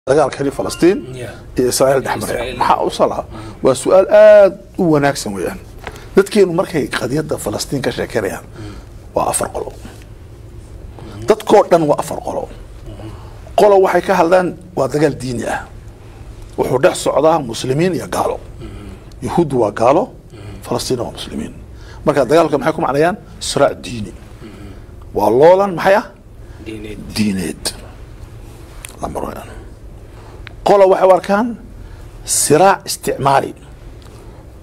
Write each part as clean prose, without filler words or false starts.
Dagaalkani Falastiin iyo Israa'iil dhex maraya maxaa u sala? Waa su-aal aada u wanaagsan weeyaan. Dadkeenu markay qadiyadda Falastiin ka sheekeynayaan waa afar qolo, dadkoo dhan waa afar qolo. Qolo waxay ka hadlaan waa dagaal diini ah, wuxuu dhex socdaa muslimiin iyo gaalo. Yahuuddu waa gaalo, Falastiinna waa muslimiin. Marka dagaalka maxay ku macnayaan? Siraac diini, waa loolan maxay ah? Diineed. Diineed lambar weeyaan. Qolo waxay u arkaan siraac isticmaali,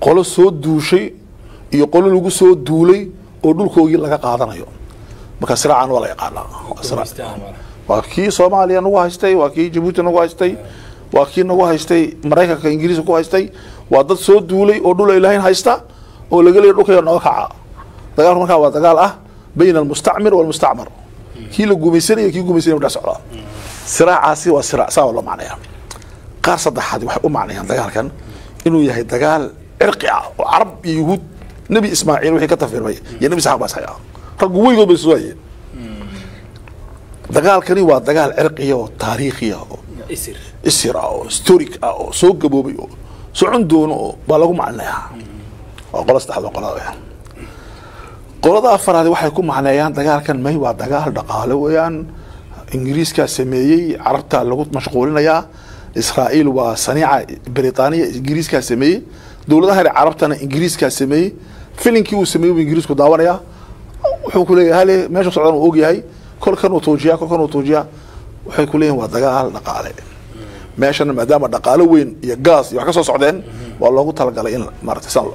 qolo soo duushay iyo qolo lagu soo duulay oo dhulkoogii laga qaadanayo. Marka siraacan waa la yaqaanaa. Waa siraac. Waa kii Soomaaliya nagu haystay, waa kii Jabuuti nagu haystay, waa kii nagu haystay Maraykanka, Ingiriiska ku haystay. Waa dad soo duulay oo dhul ay lahayn haysta oo laga leeya dhulkaya nooga kaca. Dagaalku markaa waa dagaal ah bayna almustacmir walmustacmar, kii la gumaysanaya kii gumaysanaya dhex socdaa. Siraacaasi waa siraac saa loo macnaya. Qaar saddexaad waxay u macnayaan dagaalkan inuu yahay dagaal cirqi ah oo Carab iyo Yuhuud, Nebi Ismaaciil wixii ka tafirmay iyo Nebi Isxaaq baa ishaya, raggu weligood bay sugayeen. Dagaalkani waa dagaal cirqiya oo taariikhiya oo isir isir ah oo historic ah oo soo gaboobay oo socon doono oo baa lagu macneeyaa. Waa qola saddexaad, waa qolada weeyaan. Qolada afaraad waxay ku macneeyaan dagaalkan may waa dagaal dhaqaale weeyaan, Ingiriiskaa sameeyey, Carabta lagu mashquulinayaa, Israa'iil waa saniica Britaniya, Ingiriiskaa sameeyey, dowladaha reer Carabtana Ingiriiskaa sameeyey, filinkii uu sameeyey buu Ingiriisku daawanayaa. Wuxuu ku leeyahay hale meesha socdan uu ogyahay, kolkan uu tuujiyaa, kolkan uu tuujiyaa. Waxay ku leeyihin waa dagaal dhaqaale meeshana, maadaama dhaqaalo weyn iyo gaas iyo wax ka soo socdeen, waa loogu talagalay in maaragtay saan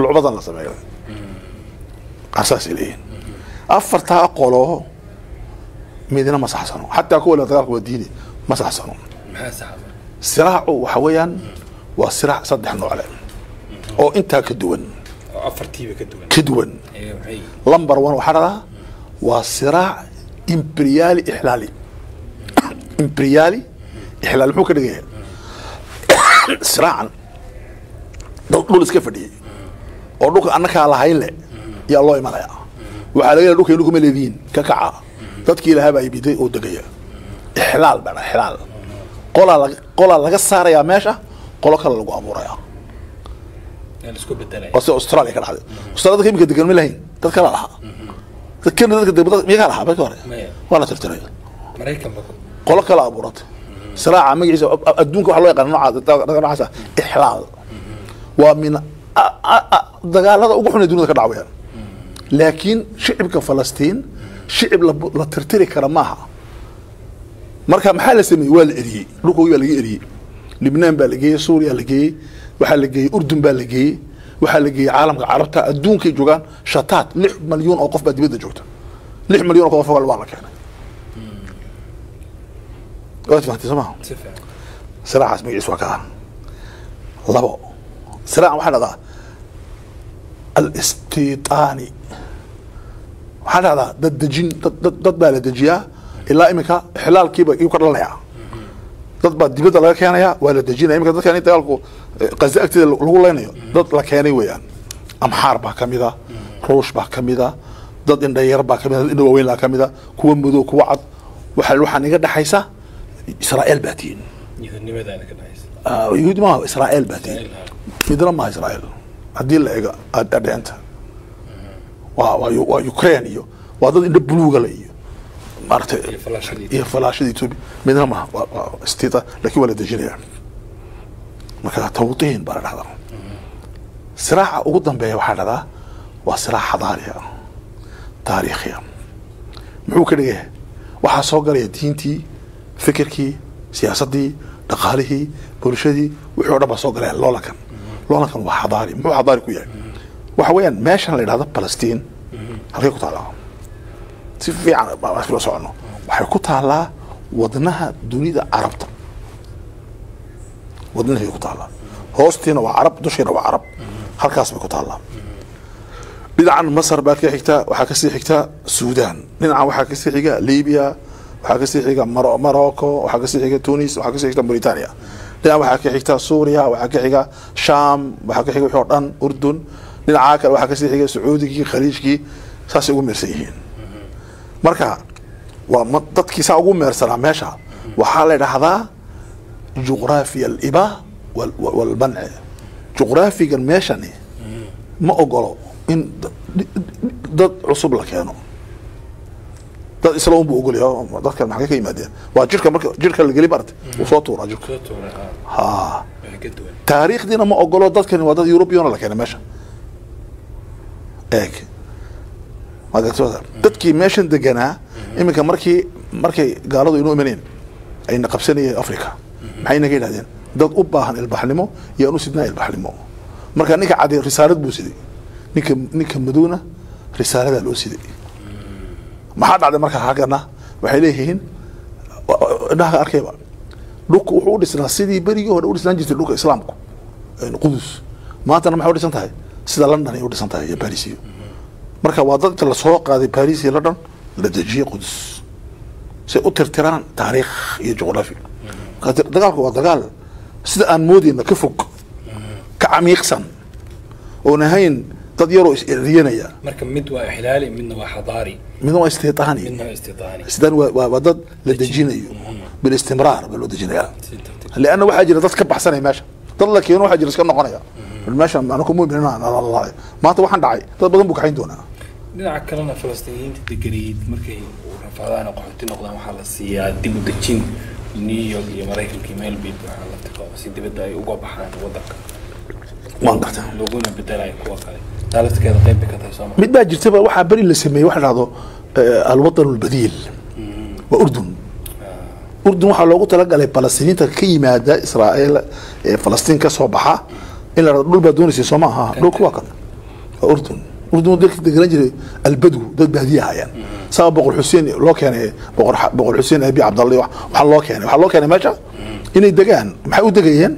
lucbadan la sameeyo. Qaar saasay leeyihin. Afartaa qolo midna ma saxsano, xataa kuwa le dagaalka waa diini ma saxsano. Maxaa saxaba? Siraacu waxa weeyaan waa siraac saddex nooc leh oo intaa ka duwan. Oo afartiiba ka duwan. Ka duwan. Ee waxay Number one waxaa dhahdaa waa siraac imperiali ixlaali. Imperiali ixlaali muxuu ka dhigaya? Siraacan dad dhul iska fadhiyey oo dhulka annakaa lahayn le yaa loo imanaya, waxaa laga yahay dhulka dhulka ma leedihiin, ka kaca, dadkii lahaa baa ibiday oo degaya. Ixlaal baa dhaha, ixlaal qolaa laga, qolaa laga saarayaa meesha, qolo kale lagu abuuraya. Ee la isku bedelaya. Oo sida Australia ka dhacday. Australia dadka imika degan ma lahayn, dad kala lahaa. Dadkana dadka degan miyagaa lahaa markii hore? Maya. Waa la tirtiray. Maraykan ba qolo kala abuuratay. Siraaca magaciisa adduunka waxaa loo yaqaana nooca noocaasa ixlaal. Waa min dagaalada ugu xun ee dunida ka dhaca weyaan. Laakiin shicibka Falastiin shicib la tirtiri kara maaha. Marka maxaa la sameeyey? Waa la eriyey, dhulkoogii baa laga eriyey. Libnaan baa la geeyey, Suuriya la geeyey, waxaa la geeyey Urdun baa la geeyey, waxaa la geeyey caalamka Carabta, adduunkay joogaan shataat. 6 malyan oo qof baa dibadda joogta, 6 malyan oo qof waa la keenay. Waad fahamtay soo maha? Si fiican. Siraacaas magaciisa waa kaa. Labo siraacan waxaa dhahdaa alistitaani, waxaa dhahdaa dad dejin, dad baa la dejiyaa. Ilaa iminka xilaalkiiba iyuu ka dhalanayaa, dad baa dibadda laga keenayaa, waa la dejinaya. Iminka dadkan dagaalku Qaza agteeda lagu leynayo dad la keenay weeyaan. Amxaar baa kamid a, Ruush baa kamid a, dad indhayar baa kamid a, dad indha waaweyn baa kamid a, kuwa madow, kuwa cad. Waxaa waxaan iga dhexaysa Israa'iil baa tihiin. Yahuudnimadaana ka dhacaysa. Yahuudi maaha, Israa'iil baa tihiin. Israa'iil, ha. Midna maaha Israa'iil haddii la eego adheenta waa Ukraine iyo waa dad indho buluuga le iyo maaragtay iyo falaashadii. Iyo falaashada Ethiopia midna maaha. Waa istita, laakiin waa la dejinaya. Marka tawtiin baa la dhahdaa. Siraaca ugu dambeeya waxaa dhahdaa waa siraac xadaariya taariikhiya. Muxuu ka dhigaya? Waxaa soo galaya diintii, fikirkii, siyaasaddii, dhaqaalihii, bulshadii, wixii o dhan baa soo galaya loolankan. Loolankan waa xadaari. Muxuu xadaari ku yahay? Waxa weeyaan meeshan la yidhahdo Palestine halkay ku taallaa? Si fiican baan iskula soconno. Waxay ku taallaa wadnaha dunida Carabta, wadnahay ku taallaa. Hoostiina waa Carab, dushiina waa Carab, halkaas bay ku taallaa. Dhinacan Masar baa ka xigta, waxaa kasii xigta Suudaan, dhinacan waxaa kasii xiga Libya, waxaa kasii xiga Morocco, waxaa kasii xiga Tunis, waxaa kasii xigta Mauritania, dhinacan waxaa ka xigta Suuriya, waxaa ka xiga Sham, waxaa ka xiga wixii oo dhan Urdun, dhinaca kale waxaa kasii xiga Sacuudigii, Khaliijkii. Saasay ugu meersan yihiin. Marka waa dadkii saa ugu meersanaa meesha waxaa la idhaahdaa Juqraafiya alibaa walmanci, juqraafigan meeshani ma ogolo in dad cusub la keeno. Dad isla unbuu ogolyahay. Dadkan maxay ka yimaadeen? Waa jirka, marka jirka la geli barta wuu soo tuuraa jirka. Soo tuuray, ha. Wixii ka duwan. Taariikhdiina ma ogolo. Dadkani waa dad European la keenay meesha. Eeg, ma gartooda dadkii meeshan deganaa iminka markay gaaladu inoo imaneen ayna qabsanayeen Africa, maxay naga yidhahdeen? Dad u baahan ilbaxnimo iyo anu sidnaa ilbaxnimo. Marka ninka cadi risaalad buu siday, ninka madowna risaaladaa loo siday. Maxaa dhacday marka? Haggana waxay leeyihiin, indhaha ka arkayba, dhulku wuxuu u dhisnaa sidii berigii hore u dhisnaan jirtay dhulka islaamku, Qudus. Maantana maxay u dhisan tahay? Sida London ay u dhisan tahay iyo Paris. Iyo marka waa dad inta lasoo qaaday Paris iyo London la dejiyey Qudus say u tirtiraan taariikh iyo juqraafi. Marka dagaalku waa dagaal sida aan moodayna ka fog, ka camiiqsan, oon ahayn dad yaroo is eriyanaya. Marka mid waa ixlaali, midna waa xadaari. Midna waa istiitaani. Midna waa istiitaani. Istiitaani waa dad la dejinayo bilistimraar baa loo dejinaya. Si tartiib. Lianna waxaa jira dad ka baxsanaya meesha, dad la keeno waxaa jira iska noqonaya meesha. Anaku mu'miniin maanta waxaan dhacay, dad badan buu kaxayn doonaa. Dhinaca kalena Falastiiniyiinta deganayd markay rafaadaan oo qaxooti noqdaan, waxaa la siiyaa dib u dejin New York iyo Maraykanka iyo meel bay buuxaan laftirkooda, si dibadda ay uga baxaan waddanka. Waan gartaa. Laguna bedelayo kuwa kale. Taa laftirkeeda qayb bay ka tahay, sooma? Mid baa jirtaba, waxaa beri la sameeyey waxa la dhahdo alwatan albadiil, waa Urdun. Urdun waxaa loogu talagalay Falastiiniinta ka yimaada Israa'iil ee Falastiin ka soo baxa in la dhahdo dhul baa doonaysay, soo ma aha? Dhulku waa kan, waa Urdun. Urdun dadka deganaan jiray albadwu, dad baadiye ahaayeen. Saa Boqor Xuseen loo keenay, Boqor Xuseen abi Cabdalle, waxaa loo keenay meesha inay degaan. Maxay u degayeen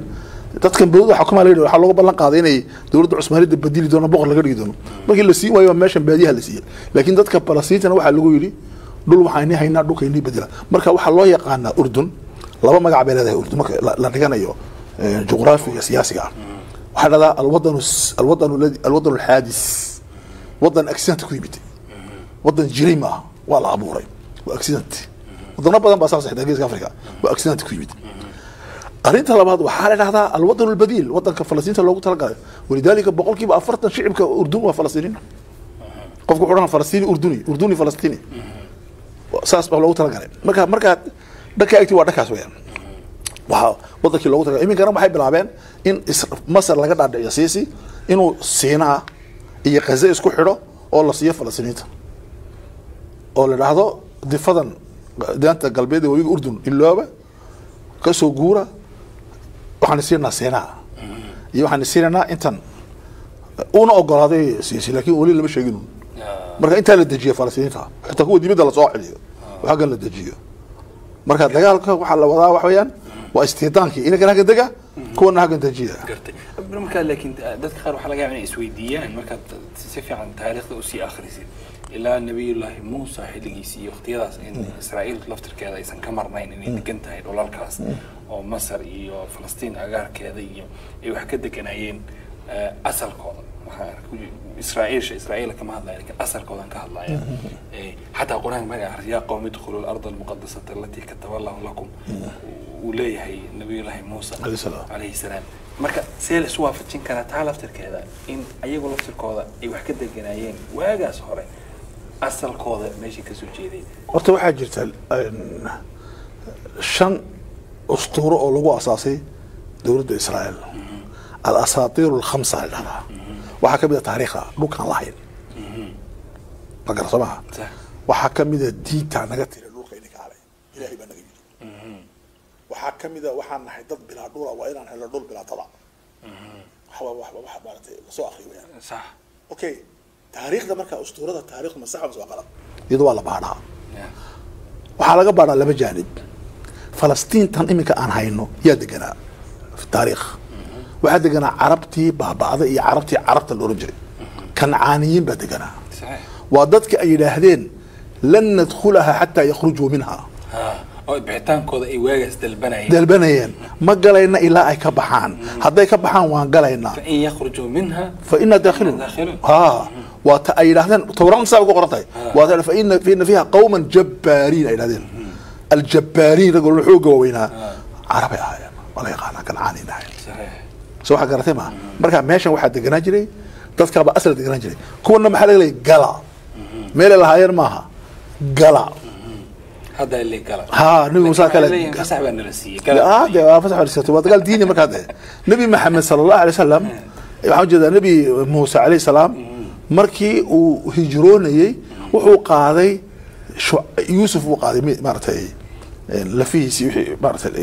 dadkan badooda xukuma laga dhigay? Waxaa looga ballan qaaday inay dowladda Cusmaaniyadda bedeli doono, boqor laga dhigi doono. Markii la siin waayo waa meeshan baadiyaha la siiyey. Laakiin dadka Falastiintana waxaa lagu yidhi dhul waxaan haynaa, dhulka inii bedela. Marka waxaa loo yaqaanaa Urdun, laba magac bay leedahay Urdun marka la dhiganayo juqraafiga siyaasiga ah. Waxaa dhahdaa alwadanu alxaadis, wadan accident ku yimid, wadan jiray maaha, waa la abuuray, waa accident. Wadano badan baa saas xitaa geeska Africa waa accident ku yimid. Arrinta labaad waxaa la dhahdaa alwadan albadiil, wadanka Falastiinta loogu talagalay. Walidaalika 40% shicibka Urdun waa Falastiiniin. Qofku wuxuu dhahaa Falastiini Urduni, Urduni Falastiini, saas baa loogu talagalay. Marka markaad dhanka egti waa dhankaas weyaan, waxaa wadankii loogu talagalay. Iminkana waxay bilaabeen in Masar laga dhaadhiciyo Siisi inuu Siinaa iyo Qaze isku xidho oo la siiyo Falastiiniinta, oo la dhahdo difadan daanta galbeed ee webiga Urdun ilooba, kasoo guura, waxaan siinaynaa Siinaa iyo waxaan siinaynaa intan. Una ogolaaday Siisi, laakiin weli lama sheegin. Marka intaa la dejiyo Falastiiniinta, xitaa kuwa dibadda lasoo celiyo oo xaggan la dejiyo. Marka dagaalka waxaa la wadaa wax weeyaan waa istiidaankii, inankana halkan dega, kuwana halkan dejiya. Gartay. Markaa laakiin dadka qaar waxaa laga yaabaa inay isweydiiyaan, markaad si fiican taariikhda usii akhrisid ilaa Nabiyullaahi Muusa xilligiisii iyo waqtiyadaas, in Israa'iil laftirkeeda aysan ka marnayn inay degan tahay dhulalkaas oo Masar iyo Falastiin agaarkeeda iyo ay wax ka deganayeen asalkooda. Waxaan arkay Israa'iilsha, Israa'iil kama hadlaya, laakiin asalkoodan ka hadlaya. Xataa Qur-aanka markaa akhris, "Yaa qawmi idkhulu al-arda almuqadasata allatii kataba Allahu lakum," uu leeyahay Nabiyullaahi Muusa Alayhi salaam. Calayhi salaam. Marka see la isu waafajin karaa taa laftirkeeda, in ayagu laftirkooda ay wax ka deganaayeen waagaas hore, asalkooda meeshay kasoo jeeday? Horta waxaa jirta shan ustuuro oo lagu asaasay dowladda Israa'iil, alasaatiir alkhamsa la dhahdaa. Waxaa ka mid a taariikhda dhulkaan lahayn, ma gara soo maha? Sax. Waxaa ka mid a diinta naga tiri dhulka idinka alay, Ilaahay baa naga yidhi. Waxaa ka mid a waxaan nahay dad bilaa dhula, waa inaan helno dhul bilaa dada. Wax maaragtay lasoo akriyo weyaan. Sax. Okay, taariikhda marka ustuurada taariikhdu ma sax mise waa qalad? Iyadu waa la baadhaa. Waxaa laga baadhaa laba jaanib. Falastiintan iminka aan hayno yaa deganaa fi taariikh? Waxaa deganaa carabtii baaba'da iyo carabtii carabta la oran jiray, Kancaaniyiin baa deganaa. Saxiix. Waa dadka ay yidhaahdeen lan nadkhulaha xataa yakhrujuu minha. Ha, oo bixitaankooda ay waagaas dalbanayeen. Dalbanayeen, ma galayna ilaa ay ka baxaan, hadday ka baxaan waan galaynaa. Fain yakhrujuu minha fa ina daakhiluun. Daakhiluun. Ha, waa ta ay yidhaahdeen Towraanta saa ugu qoran tahay, waa ta faina fiiha qawman jabbaariin ay yidhahdeen, aljabbaariin, rag walba xoogga waaweynaa carabay ahaayeen. Waa la yaqaanaa Kancaani dhahay. Saxiix. Soo waxaa garatay maaha? Marka meeshan waxaa deganaan jiray dadkaaba asal deganaan jiray. Kuwana maxaa laga leeyay? Gala meelay lahaayeen maaha, gala. Hadda ilay gala. Ha, Nabi Muuse kale. Leeyihiin fasax baa nala siiyey, gala. Ah, dee waa fasax baa la, waa dagaal diini. Markaa dee Nabi Maxamed sala Allahu alay wasalam, waxaan ujeedaa Nabi Muuse calayhi salaam, markii uu hijroonayey wuxuu qaaday Yuusuf uu qaaday, maaragtay lafihiisii wixii maaragtay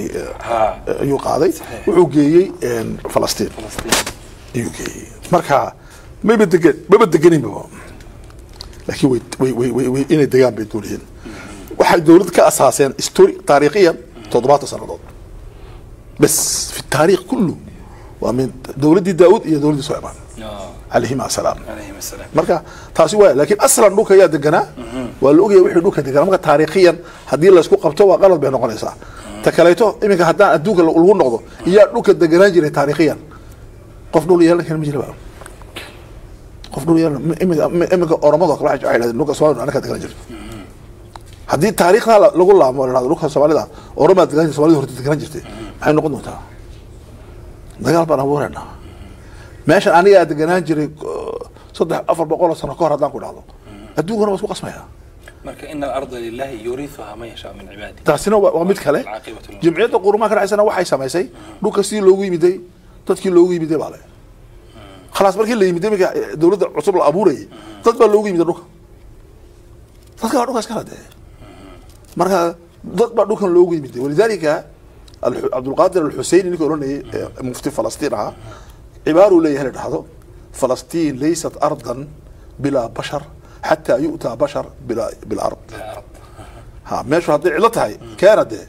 ayuu qaaday. Wuxuu geeyey Falastiin. Falastiin ayuu geeyey. Marka mayba degan, maba deganinba, laakiin way inay degaan bay doonayeen. Waxay dowlad ka asaaseen story taariikhiyan 70 sannadood bas fi taariikh kullu, waa min dowladdii Daawud iyo dowladdii Sulaymaan calayhima asalaam. Calayhim assalaam. Marka taasi waa, laakiin aslan dhulka ayaa deganaa, waa la ogaya wixii dhulka deganaa. Marka taariikhiyan haddii laysku qabto waa qalad bay noqonaysaa. Ta kaleeto, iminka haddaan adduunka lagu noqdo, iyaa dhulka deganaan jiray taariikhiyan? Qof dhul yeelan kara ma jira ba, qof dhul yeelan. Iminka Oromado kale waxay yidhahdeen dhulka Soomaalida anaka deganaan jirto. Haddii taariikhda lagu laamo, la dhahdo dhulka Soomaalida Oromaa deganaan jirtay, Soomaalida horta deganaan jirtay, maxay noqon doontaa? Dagaal baan abuureynaa. Meeshan anigaa deganaan jiray 300-400 oo sano ka hor haddaan ku dhahdo, adduunkana waa isku qasmaya. Marka ina alarda lilahi yuriithuha man yashaa min cibaadihi. Taasina waa mid kale. Alcaaqibatu lil- Jimciyadda Qurumaha ka dhacaysana waxay samaysay dhulka sidii loogu yimiday, dadkii loogu yimiday baa le khalaas. Markii la yimiday iminka dowladda cusub la abuurayay, dad baa loogu yimiday dhulka, dadka baa dhulkaas kala dee. Marka dad baa dhulkan loogu yimiday. Walidaalika Cabdulqaadir Alxuseyni ninka odhanayay ee mufti Falastiin ahaa cibaaruu leeyahay la dhahdo: "Falastiin laysat ardan bilaa bashar xataa yu'taa bashar bilard." Bilaa ard. Ha, meeshu hadday cidlo tahay keena dee.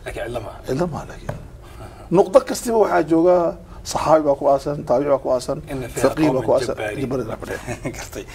Laakiin cidlo maaha. Cidlo maaha, laakiin nuqdo kastiba waxaa jooga saxaabi baa ku aasan, taabici baa ku aasan, ina fiiha faqiih baa ku qawman aasan. jabbaariin. Jabbaariin baa fadhiya. Gartay.